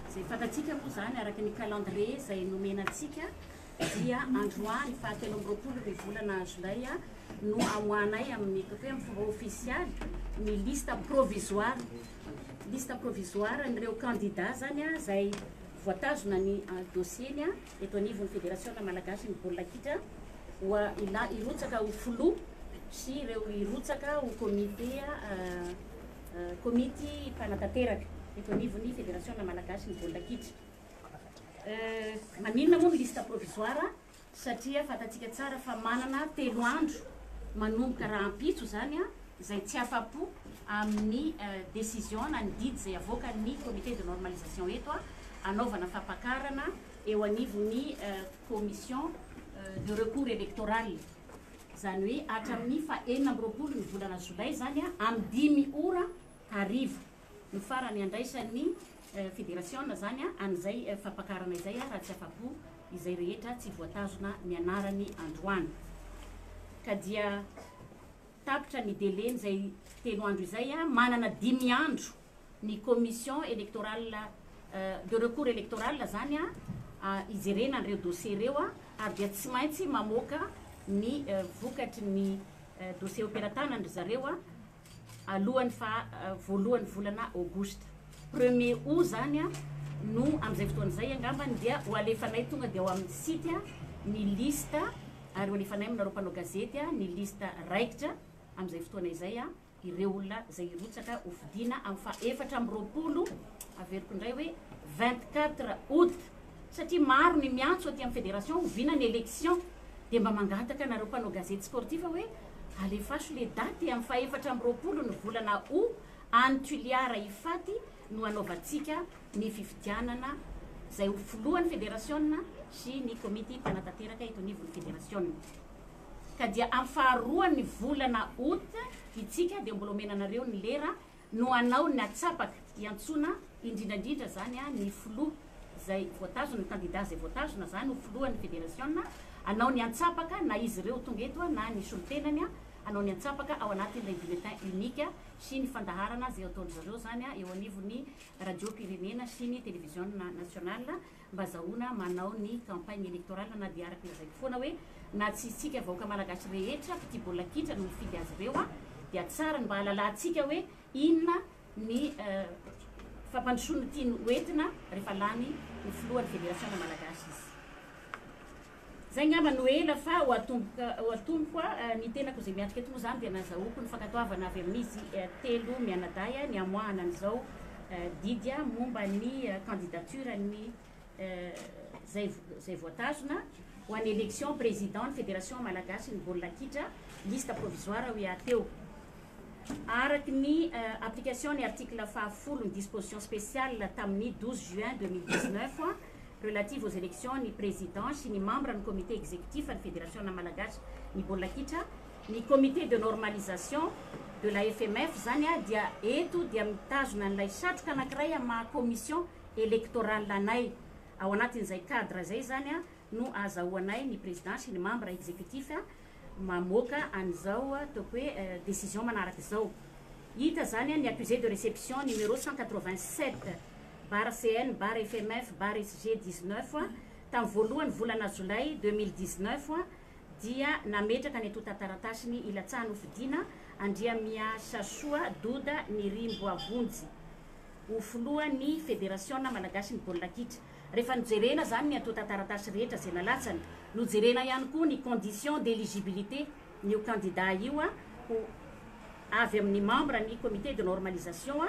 Izay fantatsika moa izany araka ny calendrier izay nomena antsika dia androany faha 23 ny volana jolay no amoahanay amin'ny ataoko hoe amin'ny fomba ofisialy ny liste provisoire, liste provisoire an'ireo candidats izany izay voatazona ny dossier-ny eto anivon'ny federasiona malagasy ny baolina kitra ho ila hirotsaka ho filoha sy ireo hirotsaka ho comité komity mpanatanteraka eto anivon'ny federasiona malagasy ny baolina kitra. Maninona moa ny liste provisoire? Satria fantatsika tsara fa manana 3 andro manomboka rahampitso izany izay tsy afa-po amin'ny décision na ny didy izay avoakan'ny comité de normalisation eto anaovana fampakarana eo anivon'ny commission de recours électoral. Izany hoe hatramin'ny faha 26 ny volana jolay izany amin'ny 5 ora hariva no farany andraisan'ny federasiona izany an'izay fampakarana izay raha tsy afa-po izay rehetra tsy voatazona ny anarany androany. Ka dia tapitra ny délai izay 3 andro izay, manana 5 andro ny commission électorale de recours électoral izany hijerena an'ireo dossier ireo ary dia tsy maintsy mamoaka ny vokatry ny dossier operatana-ndry zareo alohan'ny faha voalohan'ny volana aogositra. Premier août izany no amin'izay fotoana izay angambany dia ho alefanay tonga dia ao amin'ny site ny liste ary ho alefanay aminareo mpanao gazety ny liste raikitra amin'izay fotoana izay ireo olona izay hirotsaka ho fidiana amin'ny faha 24, averiko indray hoe 24 août, satria maro ny miantso aty amin'ny fédération oviana ny élection, dia mba mangataka anareo mpanao gazety sportif hoe alefaso le daty amin'ny faha 24 ny volana août any Tuliara Ifaty no hanaovantsika ny fifidianana izay ho filohan'ny federasiona sy ny komity mpanatanteraka eto anivon'ny federasiona. Ka dia amin'ny faharoan'ny volana août itsika dia mbola omena anareo ny lera no hanao ny atsapaka hiantsoana indrindra indrindra izany ny filoha izay voatazona, ny kandida izay voatazona izany ho filohan'ny federasiona, hanao ny antsapaka na izy ireo tonga eto na ny solontenany hanao ny antsapaka ao anatin'ilay bulletin unique sy ny fandaharana izay ataon-dry zareo izany eo anivon'ny radiom-pirenena sy ny televiziona nationale mba azahoana manao ny campagne électorale na dia araka ny lazaiko foana hoe na tsy isika vahoaka malagasy rehetra mpitia baolina kitra no mifidy azy ireo dia tsara ny mba hahalalantsika hoe inona ny fampandrosoana tiany hoentina rehefa lany ho filohan'ny federasiona malagasy izy. Zay ngamba no ela fa ho atomboka ho atomboko ny tenako izay miatrika eto moa izany dia nazahoako ny fankatoavana avy amin'izy telo mianadahy ny hamoahana an'izao didy momba ny candidature ny izay izay voatazona ho an'ny élection président ny fédération malagasy ny baolina kitra liste provisoire hoy aho teo. Araka ny application ny article faha 10 ny disposition spéciale tamin'ny 12 juin 2019 relative aux élections ny président sy ny membre ny comité exécutif ny federasiona malagasy ny baolina kitra, ny comité de normalisation de la FMF izany dia eto dia mitazona an'ilay satroka anankiray amin'ny maha commission électorale anay. Ao anatin'izay cadre izay izany no ahazahoanay ny président sy ny membre exécutif mamoaka an'izao ataoko hoe décision manaraka izao. Hita izany ny accusé de réception numéro 187 barre CN barre FMF barre SG 19 tamin'ny voalohan'ny volana jolay 2019 dia nametraka ny antontan-taratasiny hilatsahany hofidiana Andriamiasasoa Doda Nirimboavonjy ho filohan'ny federasiona malagasin'ny baolina kitra. Rehefa nojerena izany ny antontan-taratasy rehetra izay nalatsany, nojerena ihany koa ny conditions d'éligibilité n'io candidat io ho avy amin'ny membre ny comité de normalisation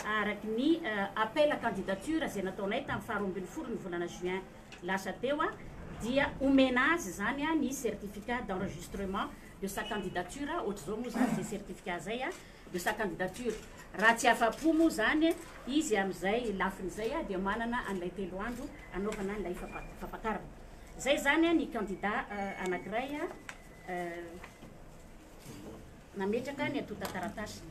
araky ny appel à candidature izay nataonay tamin'ny faha 12 ny volana juin lasa teo dia omena azy izany ny certificat d'enregistrement de sa candidature, ohatr'izao moa izany izay certificat izay de sa candidature. Raha tsy afa-po moa izany izy amin'izay lafiny izay dia manana an'ilay 3 andro anaovana an'ilay fampakarana. Izay izany ny candidat anankiray nametraka ny antontan-taratasy.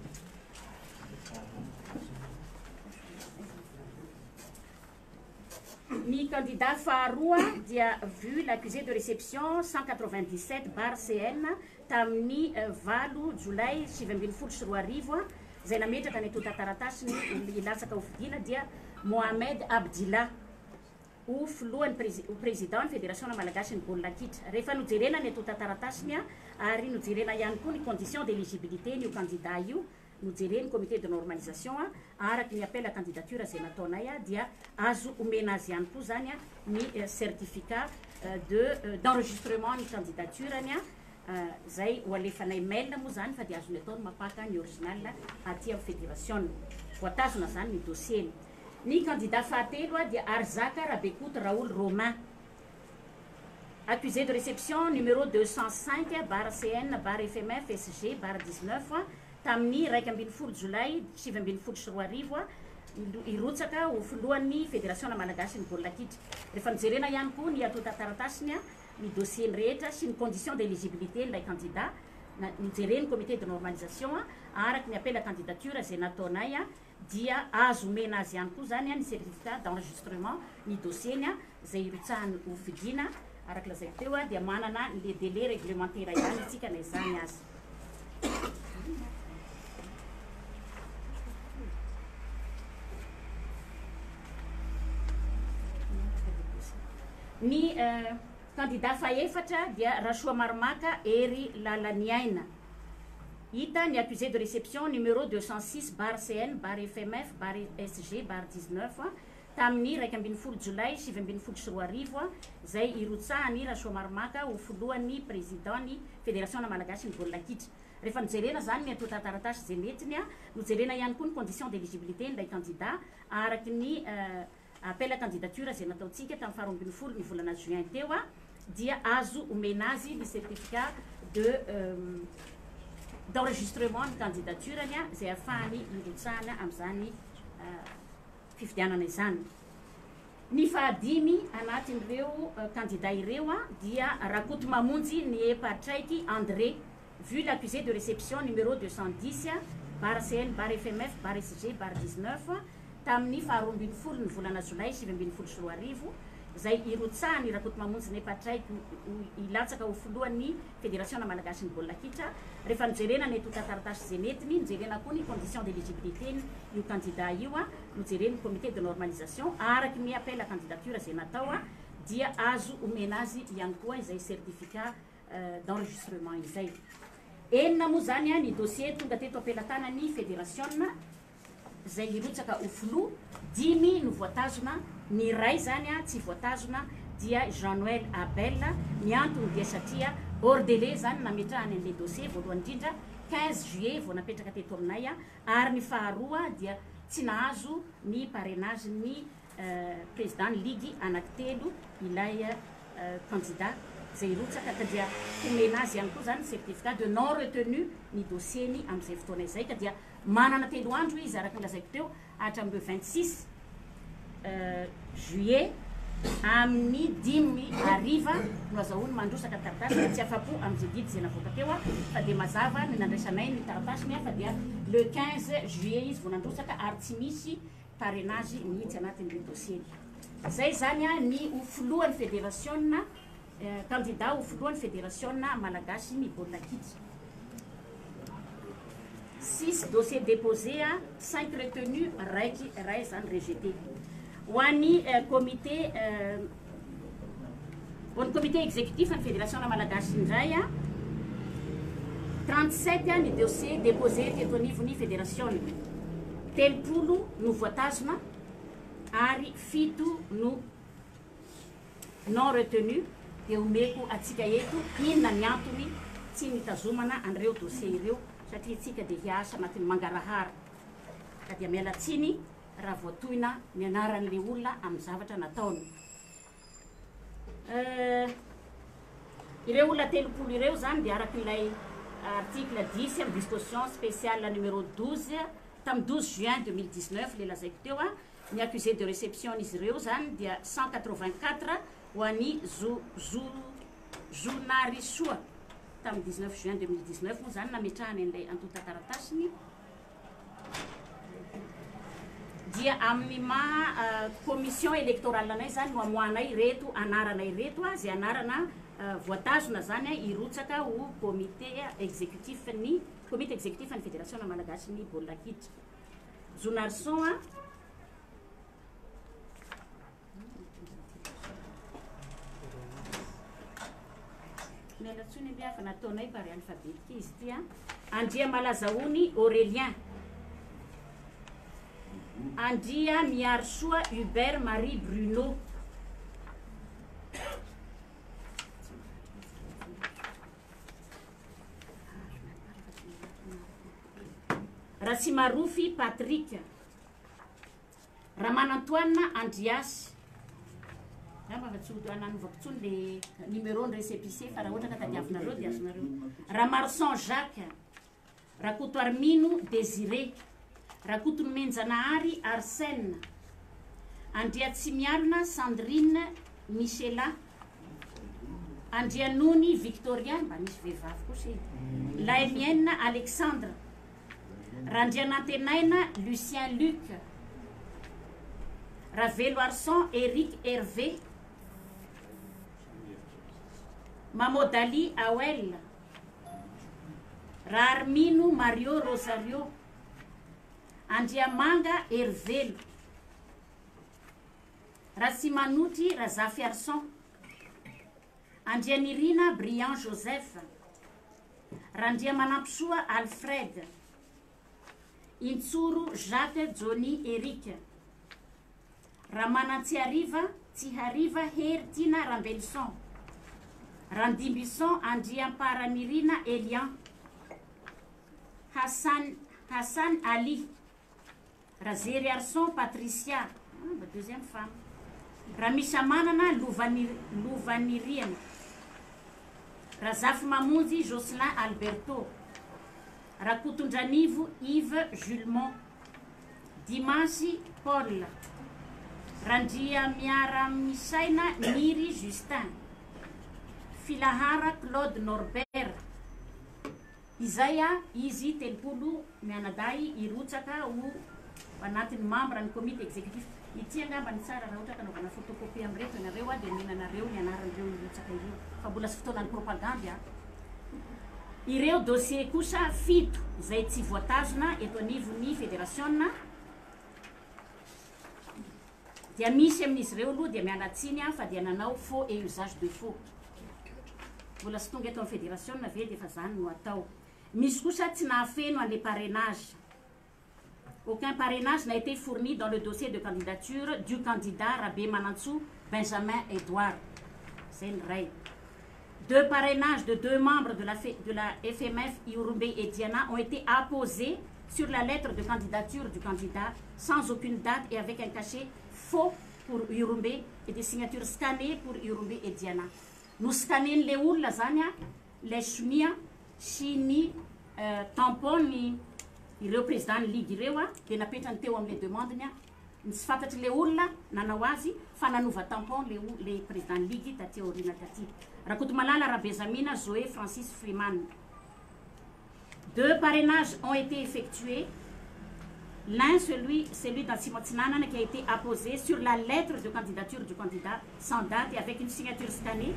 Ny candidat faharoa dia vu l'accusé de réception 197 barre CN tamin'ny 8 jolay 2019 izay nametraka ny antontan-taratasiny hilatsaka ho fidiana dia Mohamed Abdillah ho filohan'ny prezi ho président ny federasiona malagasy ny baolina kitra. Rehefa nojerena ny antontan-taratasiny ary nojerena ihany koa ny conditions d'éligibilité-n'io candidat io, nojeren'ny comité de normalisation araka ny appel à candidature izay nataonay dia azo omena azy ihany koa izany ny certificat de d'enregistrement ny candidature-ny izay ho alefanay mail moa izany fa dia azony atao ny mampaka ny original aty amin'ny federasiona. Voatazona izany ny dossier-ny. Ny candidat fahatelo dia Arizaka Rabekoto Raoul Romain. Accusé de réception numéro 205 barre CN barre FMF SG barre 19 tamin'ny 11 jolay 2019 hirotsaka ho filohan'ny Federasiona Malagasin'ny baolina kitra. Rehefa nojerena ihany koa ny antontan-taratasiny, ny dossier-ny rehetra sy ny conditions d'éligibilité n'ilay candidat, nojeren'ny comité de normalisation araka ny appel à candidature izay nataonay dia azo omena azy ihany koa izany ny certificat d'enregistrement ny dossier-ny izay hirotsahany ho fidiana. Araka lazaiko teo dia manana le délai réglementaire ihany isika na izany aza. Ny candidat fahefatra dia Rasoamaromaka Hery Lalaniaina. Hita ny accusé de réception numéro 206 barre CN barre FMF barre SG barre 19 tamin'ny 11 jolay 2019 izay hirotsahany Rasoamaromaka ho filohan'ny président ny Federasiona Malagasy ny baolina kitra. Rehefa nojerena izany ny antontan-taratasy izay nentiny, nojerena ihany koa ny condition d'éligibilité n'ilay candidat araka ny appel à candidature izay nataontsika tamin'ny faha 12 ny volana juin teo dia azo omena azy ny certificat de d'enregistrement ny candidature-ny izay ahafahany hirotsahana amin'izany fifidianana izany. Ny fahadimy anatin'ireo candidat ireo dia Rakotomamonjy Niepatraiky André, vu l'accusé de réception numéro 210 barre CN barre FMF barre SG barre 19 tamin'ny faha 12 ny volana jolay 2019 izay hirotsahany Rakotomamonjy Niepatraiky hilatsaka ho filohan'ny Federasiona Malagasy ny baolina kitra. Rehefa nojerena ny antontan-taratasy izay nentiny, nojerena koa ny condition d'éligibilité io candidat io, nojeren'ny comité de normalisation araka ny appel à candidature izay natao dia azo omena azy ihany koa izay certificat d'enregistrement izay. Enina moa zany ny dossier tonga teto am-pelatanan'ny federasiona izay hirotsaka ho filoha, dimy no voatazona, ny iray zany tsy voatazona dia Jean Noël Abel. Ny antony dia satria hors délai zany nametrahany an'ilay dossier voalohany indrindra, 15 juillet vao napetraka teto aminay, ary ny faharoa dia tsy nahazo ny parrainage ny président ny ligue anankitelo ilay candidat izay hirotsaka, ka dia homena azy ihany koa zany certificat de non retenu ny dossier-ny amin'izay fotoana izay, ka dia manana 3 andro izy araka ny lazaiko teo hatramin'ireo 26 juillet amin'ny 5 hariva no azahoany mandrosaka taratasy ka tsy afa-po amin'izay didy izay navoaka teo fa dia mazava ny nandraisanay ny taratasiny fa dia le 15 juillet izy vao nandrosaka ary tsy misy parrainage mihitsy anatin'ireo dossier zay zany ny ho filohan'ny fédération, candidat ho filohan'ny fédération malagasy ny baolina kitra. Six dossiers déposés, cinq retenus, raiky ray zany rejeté. Ho an'ny comité ho an'ny comité exécutif ny fédération malagasy indray, 37 ny dossier déposé teto anivon'ny fédération, 30 no voatazona ary fito no non retenu. Dia omeko atsika eto inona ny antony tsy nitazomana an'ireo dossier ireo, satria tsika dia hiasa anatin'ny mangarahara, ka dia miala tsiny raha voatohina ny anaran'le olona amin'ny zavatra nataony. Ireo olona 30 ireo zany dia araka ilay article 10 amin'ny disposition spéciale numéro 12 tamin'ny 12 juin 2019 le lazaiko teo ny accusé de réception izy ireo zany dia 184 ho an'ny zo zo Zonarisoa tamin'ny 19 juin 2019 moa zany nametrahany an'ilay antontan-taratasiny. Dia amin'ny maha commission électorale anay zany no amoahanay ireto anarana ireto zay anarana voatazona zany hirotsaka ho comité exécutif ny comité exécutif ny fédération malagasy ny baolina kitra. Zonarison. Miala tsony anie fa nataonay par alphabétique izy ity a. Andriamalazaony Aurélien. Andria Miarisoa Hubert Marie Bruno. Ratsimarofy Patrick. Ramanantoanina Andriasy. Angamba fa tsy ho nanovako intsony le numéro ny récépissé fa raha ohatra ka tadiavinareo dia azonareo. Ramarson Jacques. Rakotoarimino Désiré. Rakotonomenjanahary Arsène. Andriatsimialona Sandrine Michela. Andrianony Victoria, mba misy vehivavy kosa e. Laimiaina Alexandre. Randrianantenaina Lucien Luc. Raveloarison Eric Hervé. Mamodali Awel. Raharimino Mario Rosario. Andriamanga Herivelo. Ratsimanotry Razafiarison. Andrianirina Briand Joseph. Randriamanampisoa Alfred. Intsoro Jacques Johnny Eric. Ramanantsiariva Tsihariva Hery Tiana Rambelison. Randimbison Andriamparanirina Elian. Hassan Hassan Ali. Razeriarison Patricia. Ah, mba deuxième femme. Ramisamanana Lovani Lovaniriana. Razafimamonjy Jocelyn Alberto. Rakotondranivo Yves Julemont. Dimasy Paul. Randriamiaramisaina Niry Justin. Filahara Claude Norbert. Izay izy 30 mianadahy hirotsaka ho anatin'ny membre ny comité exécutif. Ity angamba ny tsara raha ohatra ka anaovana photocopie amin'ireto ianareo dia omena anareo ny anaran'ireo hirotsaka ireo fa mbola tsy fotoanan'ny propagandy a. Ireo dossier kosa fito izay tsy voatazona eto anivon'ny federasiona dia misy amin'izy ireo aloha dia miala tsiny aho fa dia nanao faux et usage de faux. Mbola tsy tonga eto amin'ny federasiona ve dia efa zany no atao. Misy kosa tsy nahafeno an'le parrainage. Aucun parrainage n'a été fourni dans le dossier de candidature du candidat Rabemanantsoa Benjamin Edouard. Zay ny ray. Deux parrainages de deux membres de la FMF Ihorombe et Diana ont été apposés sur la lettre de candidature du candidat sans aucune date et avec un cachet faux pour Ihorombe et des signatures scannées pour Ihorombe et Diana. Noscanen'le olona zany a lay sonia sy ny tampon ny ireo président ny ligue ireo a dia napetrany teo amin'le demande-ny a ny tsy fantatry le olona nanao azy fa nanova tampon le président ny ligue taty aoriana taty. Rakotomalala Rabezamina Zoé Francis Freeman. Deux parrainages ont été effectués. L'un, celui d'Atsimo Atsinanana, qui a été apposé sur la lettre de candidature du candidat, sans date et avec une signature scannée.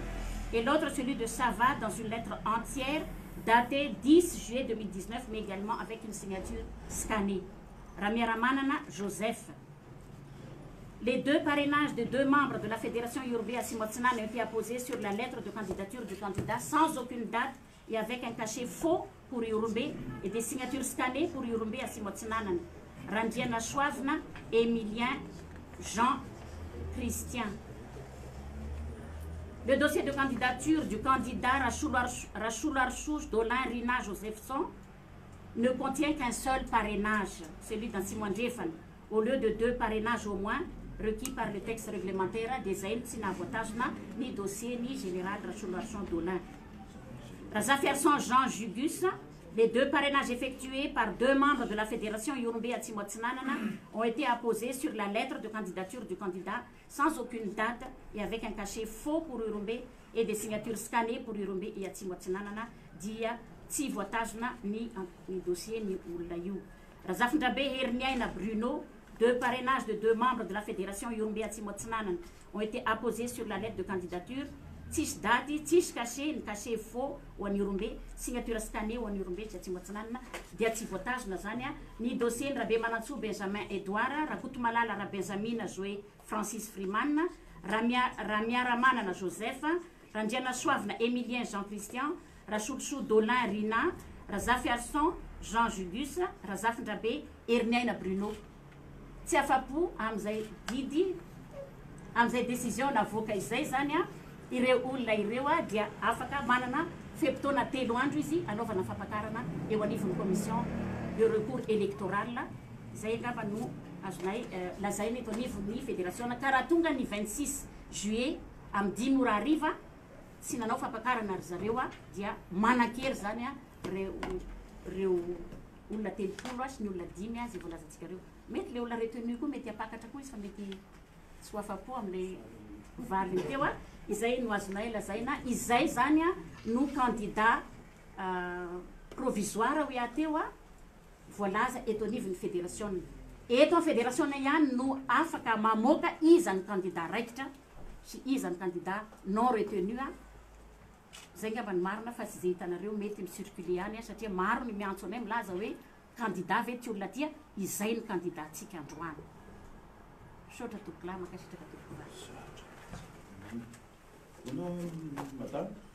Et l'autre, celui de Sava, dans une lettre entière, datée 10 juillet 2019, mais également avec une signature scannée. Ramiaramanana Joseph. Les deux parrainages de deux membres de la Fédération Ihorombe Atsimo Atsinanana ont été apposés sur la lettre de candidature du candidat sans aucune date et avec un cachet faux pour Ihorombe et des signatures scannées pour Ihorombe Atsimo Atsinanana. Randriana Soavina Emilien Jean Christian. Le dossier de candidature du candidat Rasoloarisoa Dolin Rina Josephson ne contient qu'un seul parrainage, celui d'Atsimo Andrefana, au lieu de deux parrainages au moins requis par le texte réglementaire des zay tsy nahavoatazona ny dossier ny général Rasoloarison Dolin. Razafiarison Jean Jugus, les deux parrainages effectués par deux membres de la Fédération Ihorombe Atsimo Atsinanana ont été apposés sur la lettre de candidature du candidat sans aucune date et avec un cachet faux pour Ihorombe et des signatures scannées pour Ihorombe et Atsimo Atsinanana dia tsy voatazona ny dossier ny olona io. Razafindrabe Heriniaina Bruno, deux parrainages de deux membres de la Fédération Ihorombe Atsimo Atsinanana ont été apposés sur la lettre de candidature tsisy daty, tsisy cachet, ny cachet faux ho an'ny Ihorombe, signature scannée ho an'ny Ihorombe sy Atsimo Atsinanana dia tsy voatazona zany a ny dossier ny Rabemanantsoa Benjamin Edouard, Rakotomalala Rabenjamina Zoé Francis Freeman, Ramiaramanana Joseph. Randrianasoavina Emilien Jean Christian, Rasolosoa Dolin Rina, Razafiarison Jean Julius, Razafindrabe Heriniaina Bruno. Tsy afa-po amin'izay didy, amin'izay décision navoaka izay izany ireo olona ireo dia afaka manana fe-potoana 3 andro izy hanaovana fampakarana eo anivon'ny commission de recours électoral. Izay angamba no azonay lazaina eto anivon'ny fédération. Ka raha tonga ny 26 juillet amin'ny 5 ora hariva tsy nanao fampakarana ry zareo dia manan-kery izany ireo olona 30 sy ny olona 5 izay voalazantsika ireo. Mety le olona retenu koa mety hampakatra koa izy fa mety tsy ho afa-po amin'ilay valiny teo. Izay no azonay lazaina. Izay izany no candidat provisoire hoy aho teo voalaza eto anivon'ny fédération. Eto amin'ny fédération ihany no afaka mamoaka iza ny candidat raikitra sy iza ny candidat non retenu. Izay angamba ny marina fa tsy izay hitanareo mety mi-circuler ihany satria maro ny miantso anay milaza hoe candidat ve ty olona ty, izay ny candidat-tsika androany. Misaotra tompokolahy, mankasitraka tompokolahy. Madame.